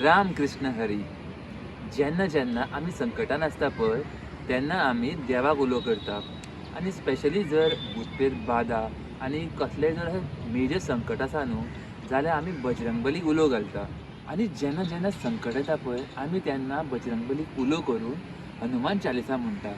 राम कृष्ण हरी. जेन्ना जेन्ना आमी संकटान आसता पळय तेन्ना आमी देवाक उलो करता आनी स्पेशली जर भूतप्रेत बादा आनी कसलेंय जर अशें मेजर संकट आसा न्हू जाल्यार आमी बजरंगबलीक उलो घालता. आनी जेन्ना जेन्ना संकट येता पळय आमी तेन्ना बजरंगबलीक उलो करून हनुमान चालिसा म्हणटा.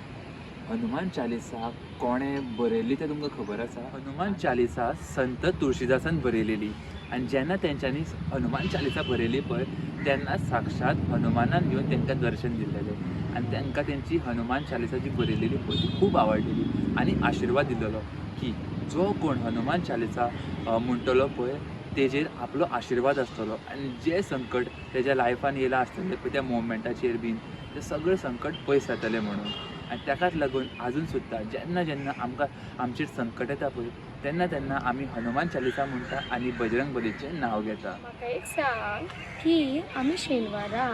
हनुमान चालिसा कोणें बरयल्ली तें तुमकां खबर आसा? हनुमान चालिसा संत तुळशीदासान बरयलेली आनी जेन्ना तेंच्यांनी हनुमान चालिसा बरयली पळय तेन्ना साक्षात हनुमानान येवन तांकां दर्शन दिल्लेलें आनी तांकां तेंची हनुमान चालिसा जी बरयलेली पळय ती खूब आवडलेली आनी आशिर्वाद दिलेलो की जो कोण हनुमान चालिसा म्हणटलो पळय तेजेर आपलो आशिर्वाद आसतलो आनी जें संकट तेज्या लायफान येयलां आसतलें पळय त्या मोमेंटाचेर बीन तें सगळें संकट पयस जातलें म्हणून. आनी ताकाच लागून आजून सुद्दां जेन्ना जेन्ना आमकां आमचेर संकट येता पळय तेन्ना तेन्ना आमी हनुमान चालिसा म्हणटा आनी बजरंग बलीचें नांव घेता. म्हाका एक सांग की आमी शेनवारा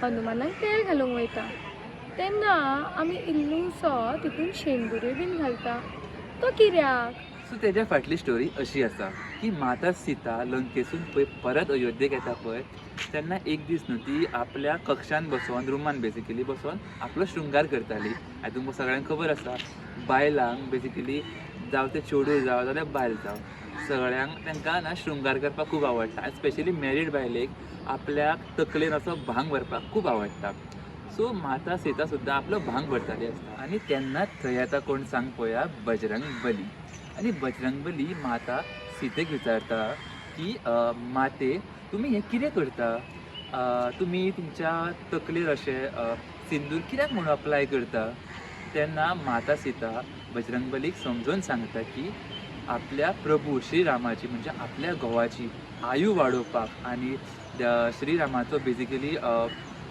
हनुमानाक तेल घालूंक वयता तेन्ना आमी इल्लुसो तितून शेंदुरूय बीन घालता तो कित्याक? सो तेज्या फाटली स्टोरी अशी आसा की माता सीता लंकेसून पळय परत अयोध्येक येता पळय तेन्ना एक दीस न्हू ती आपल्या कक्षान बसोन रुमान बेसिकली बसोन आपलो शृंगार करताली. आनी तुमकां सगळ्यांक खबर आसा बायलांक बेसिकली जावं तें चेडूं जावं जाल्यार बायल जावं सगळ्यांक तांकां ना शृंगार करपाक खूब आवडटा आनी स्पेशली मॅरीड बायलेक आपल्याक तकलेन असो भांग भरपाक खूब आवडटा. सो माता सीता सुद्दां आपलो भांग भरताली आसता आनी तेन्नाच थंय येता कोण सांग पळया बजरंग बली. आनी बजरंग बली माता सीतेक विचारता की माते तुमी हें कितें करता, तुमी तुमच्या तकलेर अशें सिंदूर कित्याक म्हणून अप्लाय करता? तेन्ना माता सीता बजरंग बलीक समजून सांगता की आपल्या प्रभू श्रीरामाची म्हणजे आपल्या घोवाची आयु वाडोवपाक आनी श्रीरामाचो बेजिकली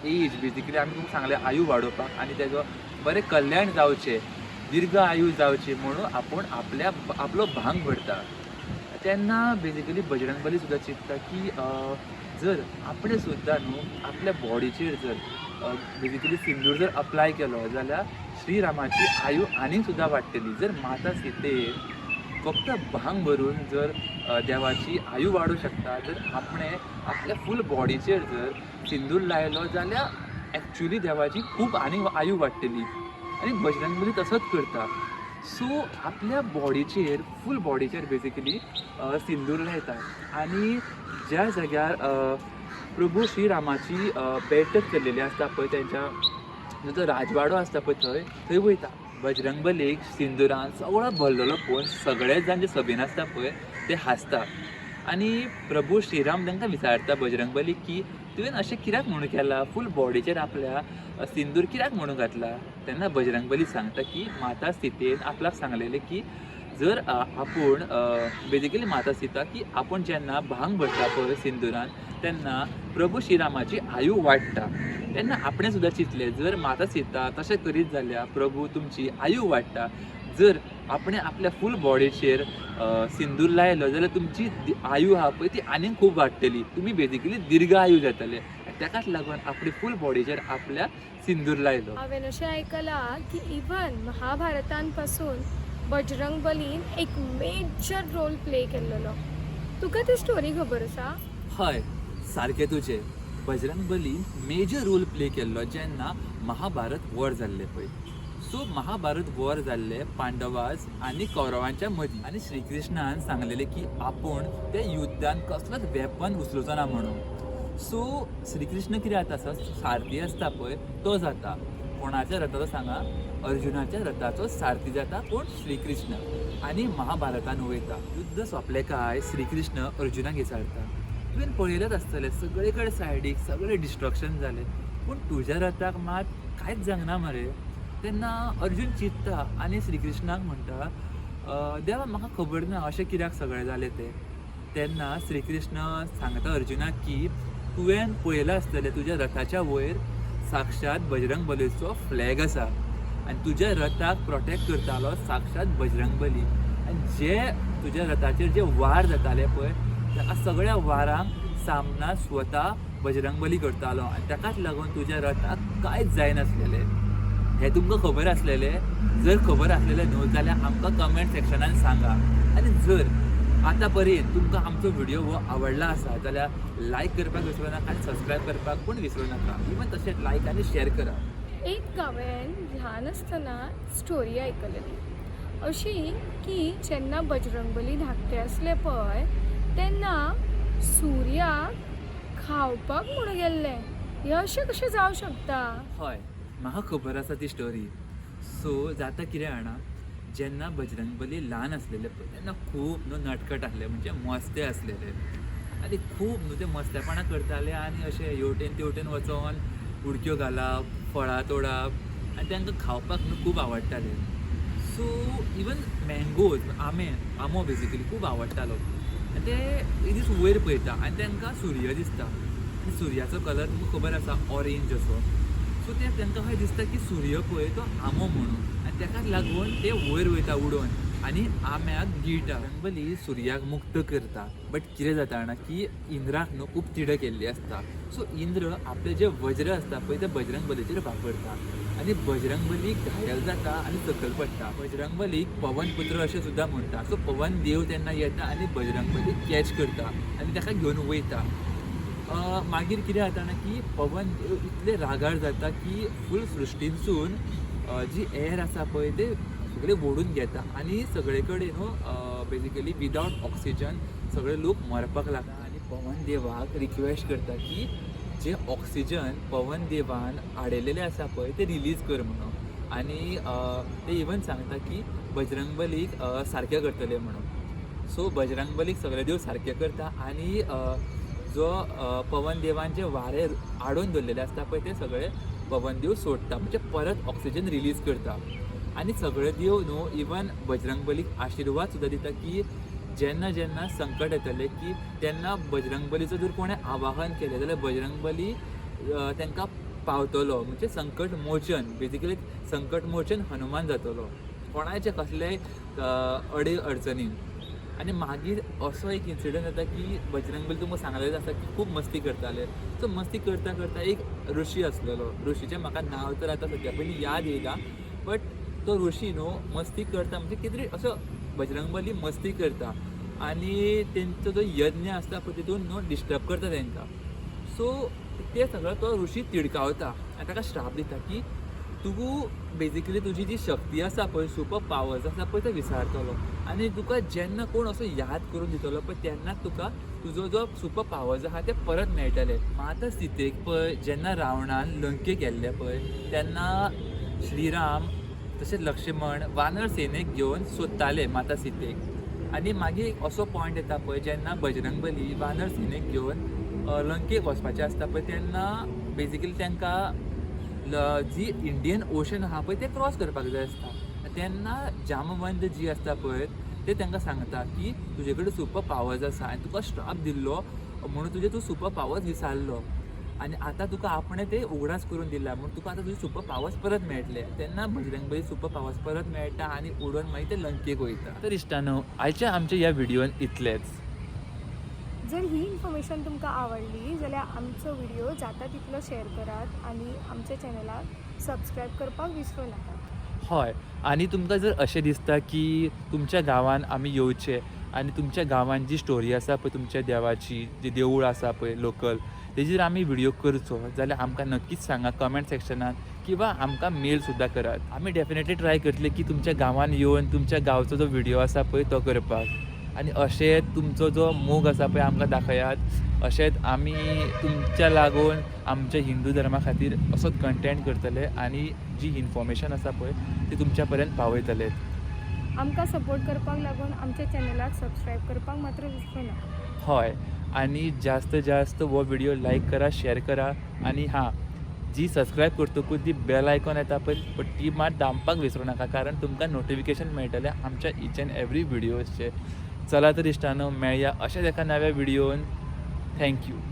एज बेजिकली आमी तुमकां सांगलें आयु वाडोवपाक आनी तेजो बरें कल्याण जावचें दीर्घ आयु जावची म्हणून आपूण आपल्या आपलो भांग भरता. तेन्ना बेजिकली बजरंग बली सुद्दां चिंतता की जर आपणें सुद्दां न्हू आपल्या बॉडीचेर जर बेजिकली सिंदूर जर अप्लाय केलो जाल्यार श्रीरामाची आयु आनीक सुद्दां वाडटली. जर माता सीतेन फक्त भांग भरून जर देवाची आयु वाडोवंक शकता जर आपणें आपल्या फूल बॉडीचेर जर सिंदूर लायलो जाल्यार एक्चुली देवाची खूब आनीक आयु वाडटली. आनी बजरंग बली तसोच करता. सो आपल्या बॉडीचेर फूल बॉडीचेर बेजिकली सिंदूर लायता आनी ज्या जाग्यार प्रभू श्रीरामाची बैठक चल्लेली आसता पळय तेंच्या जो राजवाडो आसता पळय थंय थंय वयता. बजरंग बलीक सिंदुरान सगळो भरलेलो पळोवन सगळे जाण जे सभेन आसता पळय ते हांसता आनी प्रभू श्रीराम तांकां विचारता बजरंग बलीक की तुवें अशें कित्याक म्हणून केलां, फूल बॉडीचेर आपल्या सिंदूर कित्याक म्हणून घातला? तेन्ना बजरंग बली सांगता की माता सीतेन आपल्याक सांगलेलें की जर आपूण बेजिकली माता सीता की आपूण जेन्ना भांग भरता पळय सिंदुरान तेन्ना प्रभू श्रीरामाची आयु वाडटा. तेन्ना आपणें सुद्दां चिंतलें जर माता सीता तशें करीत जाल्यार प्रभू तुमची आयु वाडटा, जर आपणें आपल्या फूल बॉडीचेर सिंदूर लायलो जाल्यार तुमची आयु आहा पळय ती आनीक खूब वाडटली, तुमी बेजिकली दीर्घ आयु जातले. ताकाच लागून आपली फूल बॉडीचेर आपल्या सिंदूर लायलो. हांवें अशें आयकलां की इवन महाभारतान पासून बजरंग बलीन एक मेजर रोल प्ले केल्लो. तुका ती स्टोरी खबर आसा? हय सारकें तुजें. बजरंग बलीन मेजर रोल प्ले केल्लो जेन्ना महाभारत वॉर जाल्लें पळय. सो महाभारत वॉर जाल्लें पांडवास आनी कौरवांच्या मदीं आनी श्रीकृष्णान सांगलेलें की आपूण त्या युद्धान कसलोच वेपन उचलुचो ना म्हणून. सो श्रीकृष्ण कितें जाता आसा सारथी आसता पळय तो जाता कोणाच्या रथाचो सांगा, अर्जुनाच्या रथाचो सारथी जाता कोण? श्रीकृष्ण. आनी महाभारतान वयता. युद्ध सोंपलें काय श्रीकृष्ण अर्जुनाक विचारता तुवें पळयलेंच आसतलें सगळे कडेन सायडीक सगळें डिस्ट्रक्शन जालें पूण तुज्या रथाक मात कांयच जावंक ना मरे. तेन्ना अर्जुन चिंतता आनी श्रीकृष्णाक म्हणटा देवा म्हाका खबर ना अशें कित्याक सगळें जालें तें. तेन्ना श्रीकृष्ण सांगता अर्जुनाक की तुवें पळयलां आसतलें तुज्या रथाच्या वयर साक्षात बजरंग बलीचो फ्लॅग आसा आनी तुज्या रथाक प्रोटेक्ट करतालो साक्षात बजरंग बली आनी जे तुज्या रथाचेर जे वार जाताले पळय ताका सगळ्या वारांक सामना स्वता बजरंग बली करतालो आनी ताकाच लागून तुज्या रथाक कांयच जायनासलेलें. हें तुमकां खबर आसलेलें? जर खबर आसलेलें न्हू जाल्यार आमकां कमेंट सेक्शनान सांगा. आनी जर आतां पर्यंत तुमकां आमचो व्हिडिओ हो आवडला आसा जाल्यार लायक करपाक विसरूं नाका आनी सबस्क्रायब करपाक पूण विसरूं नाका. इवन तशेंच लायक आनी शेअर करा. एक हांवें ल्हान आसतना स्टोरी आयकलेली अशी की जेन्ना बजरंगबली धाकटे आसले पळय तेन्ना सुर्याक खावपाक म्हूण गेल्ले. हें अशें कशें जावं शकता? हय, म्हाका खबर आसा ती स्टोरी. सो जाता कितें जाणा, जेन्ना बजरंगबली ल्हान आसलेले पळय तेन्ना खूब न्हू नटखट आसले, म्हणजे मस्ते आसलेले आनी खूब न्हू ते मस्तेपणां करताले आनी अशे हेवटेन तेवटेन वचोन उडक्यो घालप, फळां तोडप आनी तांकां खावपाक न्हू खूब आवडटालें. सो इवन मँगोज, आंबे, आंबो बेजिकली खूब आवडटालो. आनी ते एक दीस वयर पळयता आनी तांकां सूर्य दिसता आनी सुर्याचो कलर तुमकां खबर आसा ऑरेंज असो. सो ते तांकां अशें दिसता की सूर्य पळय तो आंबो म्हणून आनी ताकाच लागून ते वयर वयता उडोन आनी आंब्याक गिळटा. बजरंगबली सुर्याक मुक्त करता, बट कितें जाता जाणा की इंद्राक न्हू खूब तिडक येयल्ली आसता. सो इंद्र आपले जे वज्र आसता पळय ते बजरंगबलीचेर वापरता आनी बजरंगबली घायल जाता आनी सकयल पडटा. बजरंगबलीक पवन पुत्र अशें सुद्दां म्हणटा. सो पवन देव तेन्ना येता आनी बजरंगबलीक कॅच करता आनी ताका घेवन वयता. मागीर कितें जाता ना की पवन देव इतले रागार जाता की फूल सृश्टीनसून जी एअर आसा पळय ते सगळे ओडून घेता आनी सगळे कडेन न्हू बेजिकली विदावट ऑक्सिजन सगळे लोक मरपाक लागता. आनी पवन देवाक रिक्वेस्ट करता की जे ऑक्सिजन पवन देवान हाडयलेले आसा पळय ते रिलीज कर म्हणून. आनी ते इवन सांगता की बजरंगबलीक सारकें करतले म्हणून. सो बजरंगबलीक सगळे देव सारके करता आनी जो पवन देवान जे वारे आडोवन दवरलेले आसता पळय ते सगळे पवन देव सोडटा, म्हणजे परत ऑक्सिजन रिलीज करता. आनी सगळे देव न्हू इवन बजरंगबलीक आशिर्वाद सुद्दां दिता की जेन्ना जेन्ना संकट येतलें की तेन्ना बजरंगबलीचो जर कोणें आवाहन केलें जाल्यार बजरंगबली तांकां पावतलो. म्हणजे संकट मोचन, बेजिकली संकट मोचन हनुमान जातलो कोणाचे कसलेय अडे अडचणीन. आनी मागीर असो एक इन्सिडंट जाता की बजरंगबली तुमकां सांगलेलें आसा की खूब मस्ती करताले. सो मस्ती करता करता एक ऋषी आसलेलो, ऋषीचें म्हाका नांव तर आतां सद्या पयलीं याद येयना, बट तो ऋषी न्हू मस्ती करता, म्हणजे कितें तरी असो बजरंगबली मस्ती करता आनी तेंचो जो यज्ञ आसता पळय तितून न्हू डिस्टर्ब करता तेंकां. सो ते सगळो तो ऋषी तिडकावता आनी ताका श्राप दिता की तूं बेजिकली तुजी जी शक्ती आसा पळय, सुपर पावर्स आसा पळय ते विसरतलो आनी तुका जेन्ना कोण असो याद करून दितलो पळय तेन्नाच तुका तुजो जो सुपर पावर्स आहा ते परत मेळटले. माता सीतेक पळय जेन्ना रावणान लंकेक गेल्ले पळय तेन्ना श्रीराम तशेंच लक्ष्मण वानर सेनेक घेवन सोदताले माता सीतेक. आनी मागीर एक असो पॉयंट येता पळय जेन्ना बजरंगबली वानर सेनेक घेवन लंकेक वचपाचें आसता पळय तेन्ना बेजिकली तांकां जी इंडियन ओशन आहा पळय तें क्रॉस करपाक जाय आसता. तेन्ना जामवंत जी आसता पळय ते तांकां सांगता की तुजे कडेन सुपर पावर्स आसा आनी तुका श्राप दिल्लो म्हणून तुजे तूं सुपर पावर्स विसरलो आनी आतां तुका आपणें ते उगडास करून दिला म्हणून तुका आतां तुजे सुपर पावर्स परत मेळटले. तेन्ना बजरंगबली सुपर पावर्स परत मेळटा आनी उडोन मागीर ते लंकेक वयता. तर इश्टानो, आयच्या आमच्या ह्या व्हिडियोन इतलेंच. जर ही इन्फॉर्मेशन तुमकां आवडली जाल्यार आमचो व्हिडिओ जाता तितलो शेअर करात आनी आमच्या चॅनलाक सबस्क्रायब करपाक विसरूं नाकात. हय, आनी तुमकां जर अशें दिसता की तुमच्या गांवान आमी येवचे आनी तुमच्या गांवान जी स्टोरी आसा पळय, तुमच्या देवाची जी देवूळ आसा पळय लोकल, तेजेर आमी व्हिडियो करचो जाल्यार आमकां नक्कीच सांगा कमेंट सेक्शनान किंवा आमकां मेल सुद्दां करात. आमी डेफिनेटली ट्राय करतले की तुमच्या गांवान येवन तुमच्या गांवचो जो व्हिडियो आसा पळय तो करपाक. आनी अशें तुमचो जो मोग आसा पळय आमकां दाखयात, अशेंच आमी तुमच्या लागून आमच्या हिंदू धर्मा खातीर असोच कंटेंट करतले आनी जी इन्फॉर्मेशन आसा पळय ती तुमच्या पर्यंत पावयतले. आमकां सपोर्ट करपाक लागून आमच्या चॅनलाक सबस्क्रायब करपाक मात्र विसरूं नाका. हय, आनी जास्त जास्त हो व्हिडिओ लायक करा, शेअर करा आनी हां, जी सबस्क्रायब करतकूच ती बेल आयकॉन येता पळय ती मात दामपाक विसरूं नाका, कारण तुमकां नोटिफिकेशन मेळटलें आमच्या इच एंड एवरी व्हिडियोजचे. चला तर इश्टानो, मेळया अशेंच एका नव्या व्हिडियोन. Thank you.